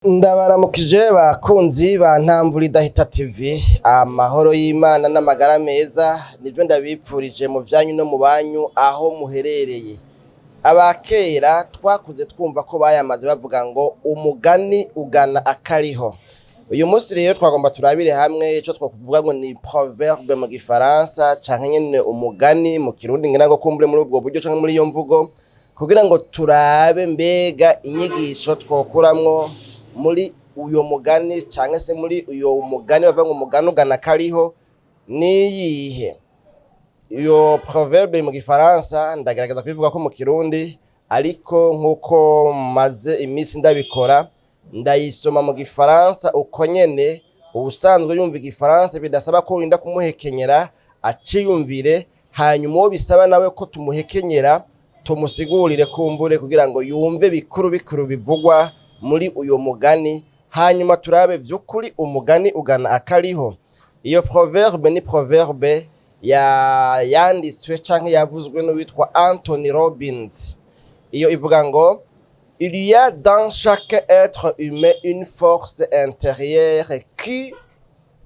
Ndabaramukije bakunzi ba Ntamvura Idahita TV, amahoro y'Imana n'amagara meza nivyo ndabipfurije mu vyanyu no mu banyu aho muherereye. Abakera twakuze twumva ko bayamaze bavuga ngo umugani ugana akariho. Uyu munsi rero twagomba turabire hamwe ico twokuvuga ngo ni proverbe mu gifaransa canke nyene umugani mu Kirundi, ngira ngo kumbure muri ubwo buryo canke muri iyo mvugo, kugira ngo turabe mbega inyigisho twokuramwo muri uyo mugani canke se muri uyo mugani bavuga ngo umugani ugana kariho niyihe. Iyo proverbe mu gifaransa ndagerageza kubivuga ko mu Kirundi, ariko nkuko maze iminsi ndabikora, ndayisoma mu gifaransa uko nyene. Ubusanzwe yumva igifaransa, bidasaba ko urinda kumuhekenyera, aciyumvire, hanyuma uwo bisaba nawe ko tumuhekenyera tumusigurire kumbure kugira ngo yumve bikuru bikuru bivugwa muri uyo mugani, hanyuma turabe vy'ukuri umugani ugana akariho. Iyo proverbe ni proverbe ya yanditswe canke yavuzwe n'uwitwa Anthony Robbins. Iyo ivuga ngo: "Il y a dans chaque être humain une force intérieure qui,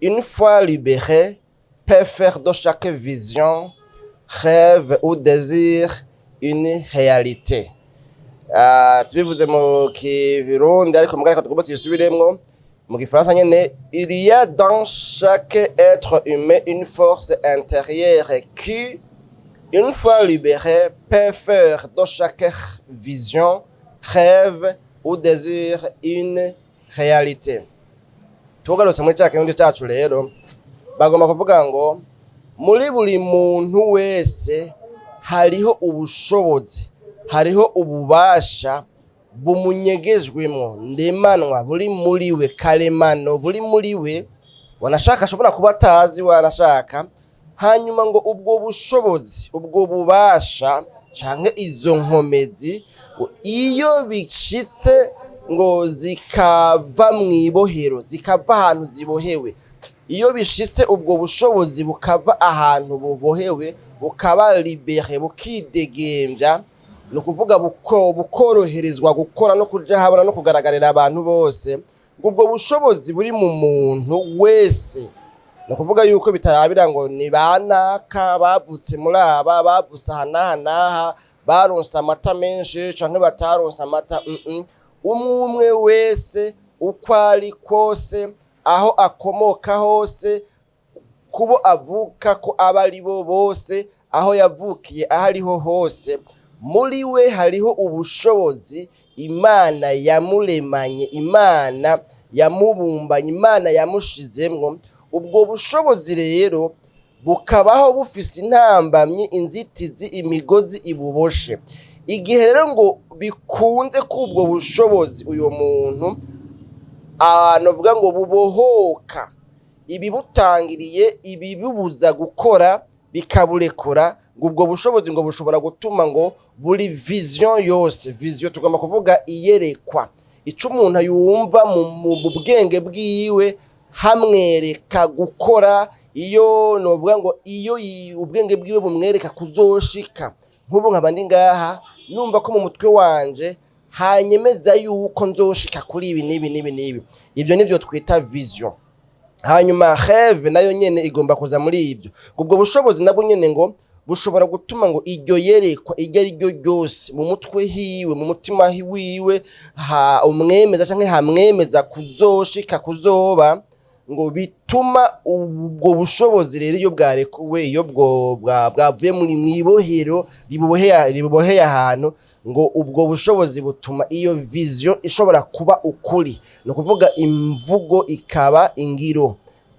une fois libérée, peut faire de chaque vision, rêve ou désir une réalité." Tubivuze mu Kirundi, ariko mugabo reka tugomba tuyisubiremwo mu gifaransa nyene: "Il y a dans chaque être humain une force intérieure qui, une fois libérée, peut faire de chaque vision, rêve ou désir une réalité." Tugarutse muri ca Kirundi cacu rero, bagomba kuvuga ngo muri buri muntu wese hariho ubushobozi, hariho ububasha bumunyegejwemwo, ndemanwa, buri muri we, karemano, buri muri we, wanashaka ashobora kuba atazi, wanashaka. Hanyuma ngo ubwo bushobozi, ubwo bubasha canke izo nkomezi, ngo iyo bishitse ngo zikava mw'ibohero, zikava ahantu zibohewe, iyo bishitse ubwo bushobozi bukava ahantu bubohewe, bukaba libéré, bukidegemvya, ni ukuvuga bukoroherezwa gukora no kuja habona no kugaragarira abantu bose, ngo ubwo bushobozi buri mu muntu wese, ni ukuvuga yuko bitarabira ngo ni banaka bavutse muri aba, bavutse aha n'aha n'aha, baronse amata menshi canke bataronse amata. Umwe umwe wese, uko ari kose, aho akomoka hose, kubo avuka ko aba ari bo bose, aho yavukiye aho ariho hose, muri we hariho ubushobozi Imana yamuremanye, Imana yamubumbanye, Imana yamushizemwo. Ubwo bushobozi rero bukabaho bufise intambamyi, inzitizi, imigozi ibuboshe. Igihe rero ngo bikunze ko ubwo bushobozi uyo muntu novuga ngo bubohoka, ibibutangiriye, ibibubuza gukora bikaburekura, ngo ubwo bushobozi ngo bushobora gutuma ngo buri vision yose, vision tugomba kuvuga iyerekwa, ico umuntu yumva mu bwenge bwiwe hamwereka gukora, iyo novuga ngo iyo ubwenge bwiwe bumwereka kuzoshika. Nk'ubu nkaba ndi ngaha numva ko mu mutwe wanje hanyemeza yuko nzoshika kuri ibi n'ibi n'ibi n'ibi, ivyo nivyo twita vision. Hanyuma rêve nayo nyene igomba kuza muri ibyo. Ubwo bushobozi nabwo nyene ngo bushobora gutuma ngo iryo yerekwa iryo ari ryo ryose mu mutwe hiwe, mu mutima wiwe, ha umwemeza canke hamwemeza kuzoshika, kuzoba, ngo bituma ubwo bushobozi rero, iyo bwarekuwe, iyo bwo bwavuye muri mwibohero ribuboheye ahantu, ngo ubwo bushobozi butuma iyo vision ishobora kuba ukuri, ni ukuvuga imvugo ikaba ingiro,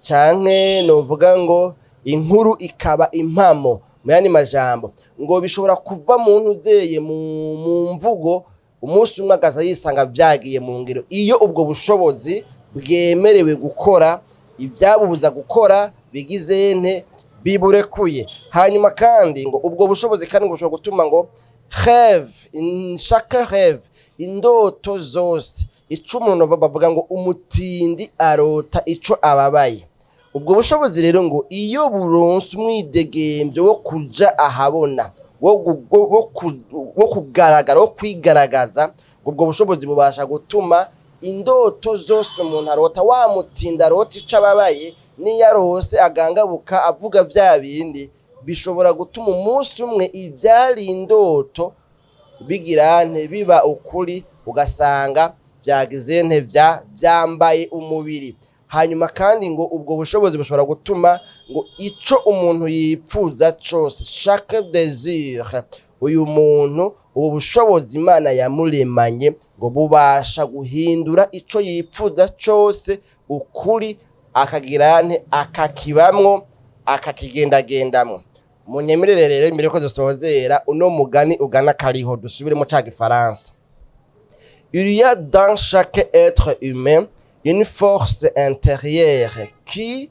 canke novuga ngo inkuru ikaba impamo. Mu yandi majambo, ngo bishobora kuva mu ntuzeye mu mvugo, umunsi umwe akaza yisanga vyagiye mu ngiro, iyo ubwo bushobozi bwemerewe gukora, ibyabubuza gukora bigize nte, biburekuye. Hanyuma kandi ngo ubwo bushobozi kandi ngo bushobora gutuma ngo rêve, chaque rêve, indoto zose, ico umuntu bavuga ngo umutindi arota ico ababaye. Ubwo bushobozi rero ngo iyo buronse umwidegemvyo wo kuja ahabona, wo kugaragara, wo kwigaragaza, ngo ubwo bushobozi bubasha gutuma Indoto zose umuntu arota, wa mutinda arota ico ababaye, n'iyo arose agangabuka avuga vya bindi, bishobora gutuma umunsi umwe ivyari indoto bigirante biba ukuri, ugasanga vyagize nte vyambaye umubiri. Hanyuma kandi ngo ubwo bushobozi bushobora gutuma ngo ico umuntu yipfuza cose, chaque désir, uyu muntu ubu bushobozi Imana yamuremanye ngo bubasha guhindura ico yipfuza cose ukuri, akagira nte, akakibamwo, akakigendagendamwo. Munyemerere rero, imbere ko dusozera uno mugani ugana kariho, dusubiremo ca Gifaransa. Il y a dans chaque être humain une force intérieure qui,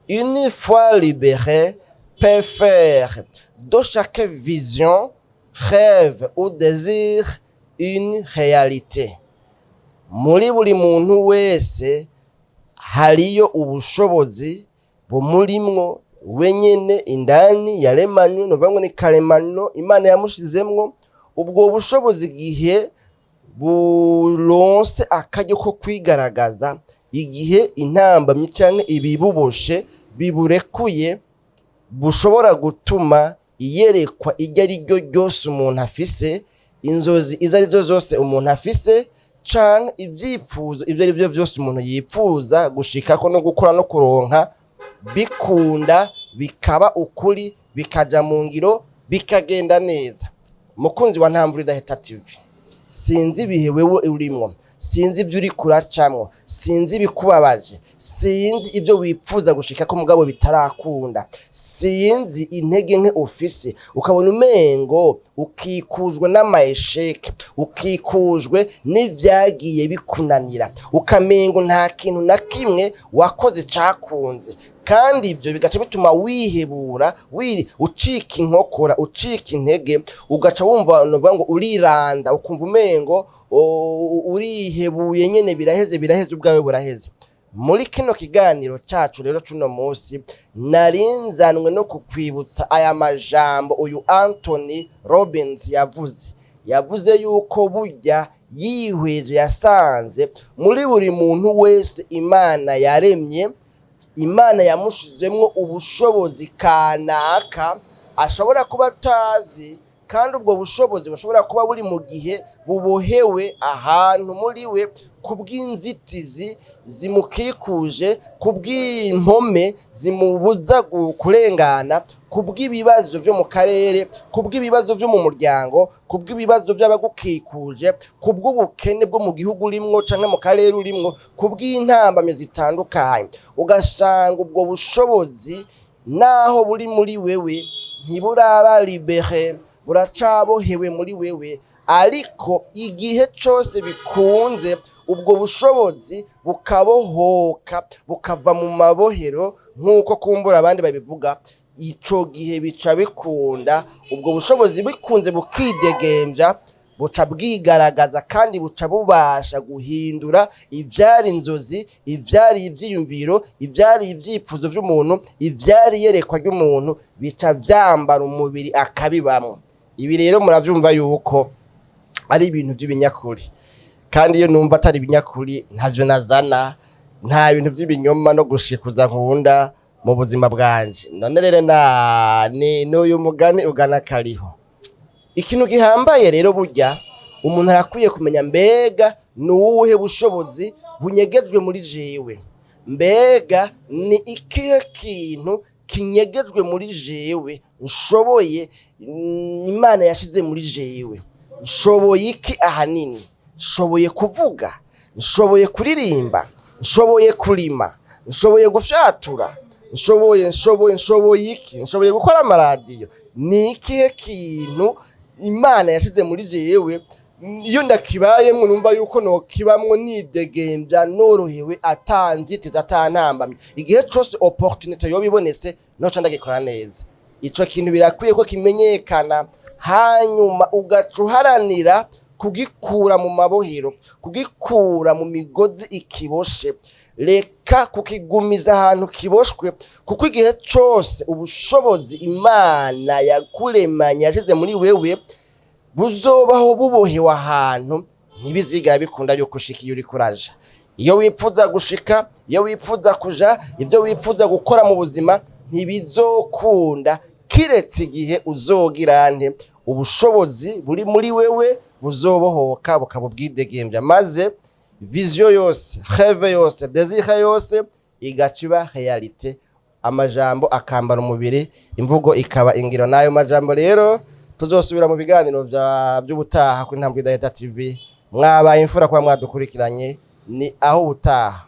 une fois libérée, peut faire de chaque vision, rêve ou désir une réalité. Muri buri muntu wese hariyo ubushobozi bumurimwo wenyene indani, yaremanywe, nuvuga ngo ni karemano Imana yamushizemwo. Ubwo bushobozi, igihe buronse akaryo ko kwigaragaza, igihe intambamyi canke ibibuboshe biburekuye, bushobora gutuma iyerekwa iryo ari ryo ryose umuntu afise, inzozi izo ari zo zose umuntu afise, canke ivyifuzo ivyo ari vyo vyose umuntu yipfuza gushikako no gukora no kuronka, bikunda bikaba ukuri, bikaja mu ngiro, bikagenda neza. Mukunzi wa Ntamvura Idahita TV, sinzi ibihe wewe urimwo, sinzi ibyo uri kuracamwo, sinzi ibikubabaje, sinzi ibyo wipfuza gushika ko mugabo bitarakunda, sinzi intege nke ufise, ukabona umengo ukikujwe n'ama échecs, ukikujwe n'ivyagiye bikunanira, ukamengo nta kintu na kimwe wakoze cakunze, kandi ibyo bigaca bituma wihebura, ucika inkokora, ucika intege, ugaca wumva, novuga ngo uriranda, ukumva umengo urihebuye nyene, biraheze, biraheze, ubwawe buraheze. Muri kino kiganiro cacu rero cuno munsi, narinzanwe no kukwibutsa aya majambo uyu Anthony Robbins yavuze. Yavuze yuko burya yihweje yasanze muri buri muntu wese Imana yaremye, Imana yamushizemwo ubushobozi kanaka ashobora kuba atazi, kandi ubwo bushobozi bushobora kuba buri mu gihe bubohewe ahantu muri we kubw'inzitizi zimukikuje, kubw'impome zimubuza kurengana, kubw'ibibazo vyo mu karere, kubw'ibibazo vyo mu muryango, kubw'ibibazo vy'abagukikuje, kubw'ubukene bwo mu gihugu urimwo canke mu karere urimwo, kubw'intambamyi zitandukanye. Ugasanga ubwo bushobozi naho buri muri wewe ntiburaba libéré, buracabohewe muri wewe. Ariko igihe cose bikunze ubwo bushobozi bukabohoka, bukava mu mabohero nk'uko kumbura abandi babivuga, ico gihe bica bikunda, ubwo bushobozi bikunze bukidegemvya, buca bwigaragaza, kandi buca bubasha guhindura ivyari inzozi, ivyari ivyiyumviro, ivyari ivyifuzo vy'umuntu, ivyari iyerekwa ry'umuntu, bica vyambara umubiri akabibamwo. Ibi rero muravyumva yuko ari ibintu vy'ibinyakuri, kandi iyo numva atari ibinyakuri ntavyo nazana. Nta bintu vy'ibinyoma no gushikuza nkunda mu buzima bwanje. None rero na ni n'uyu mugani ugana kariho. Ikintu gihambaye rero, burya umuntu arakwiye kumenya: mbega ni uwuhe bushobozi bunyegejwe muri jewe? Mbega ni ikihe kintu kinyegejwe muri jewe nshoboye, Imana yashize muri jewe? Nshoboye iki ahanini? Nshoboye kuvuga, nshoboye kuririmba, nshoboye kurima, nshoboye gufyatura, nshoboye iki? Nshoboye gukora amaradiyo? Ni ikihe kintu Imana yashize muri jewe, iyo ndakibayemwo numva yuko nokibamwo nidegembya, norohewe, atanzitizi, atantambamye, igihe cose opportunité yoba ibonetse noca ndagikora neza? Ico kintu birakwiye ko kimenyekana, hanyuma ugaca uharanira kugikura mu mabohero, kugikura mu migozi ikiboshe. Reka kukigumiza ahantu kiboshwe, kuko igihe cose ubushobozi Imana yakuremanye yashize muri wewe buzobaho bubohewe ahantu, Ntibizigera bikunda yuko ushika iyo uriko uraja, iyo wipfuza gushika, iyo wipfuza kuja, ibyo wipfuza gukora mu buzima ntibizokunda, kiretse igihe uzogira nte? Ubushobozi buri muri wewe buzobohoka, bukaba ubwidegembya, maze vision yose, rêve yose, désir yose igaca iba réalité, amajambo akambara umubiri, imvugo ikaba ingiro. N'ayo majambo rero, tuzosubira mu biganiro by'ubutaha kuri Intambwe Idahita TV. Mwabaye imfura kuba mwadukurikiranye. Ni aho ubutaha.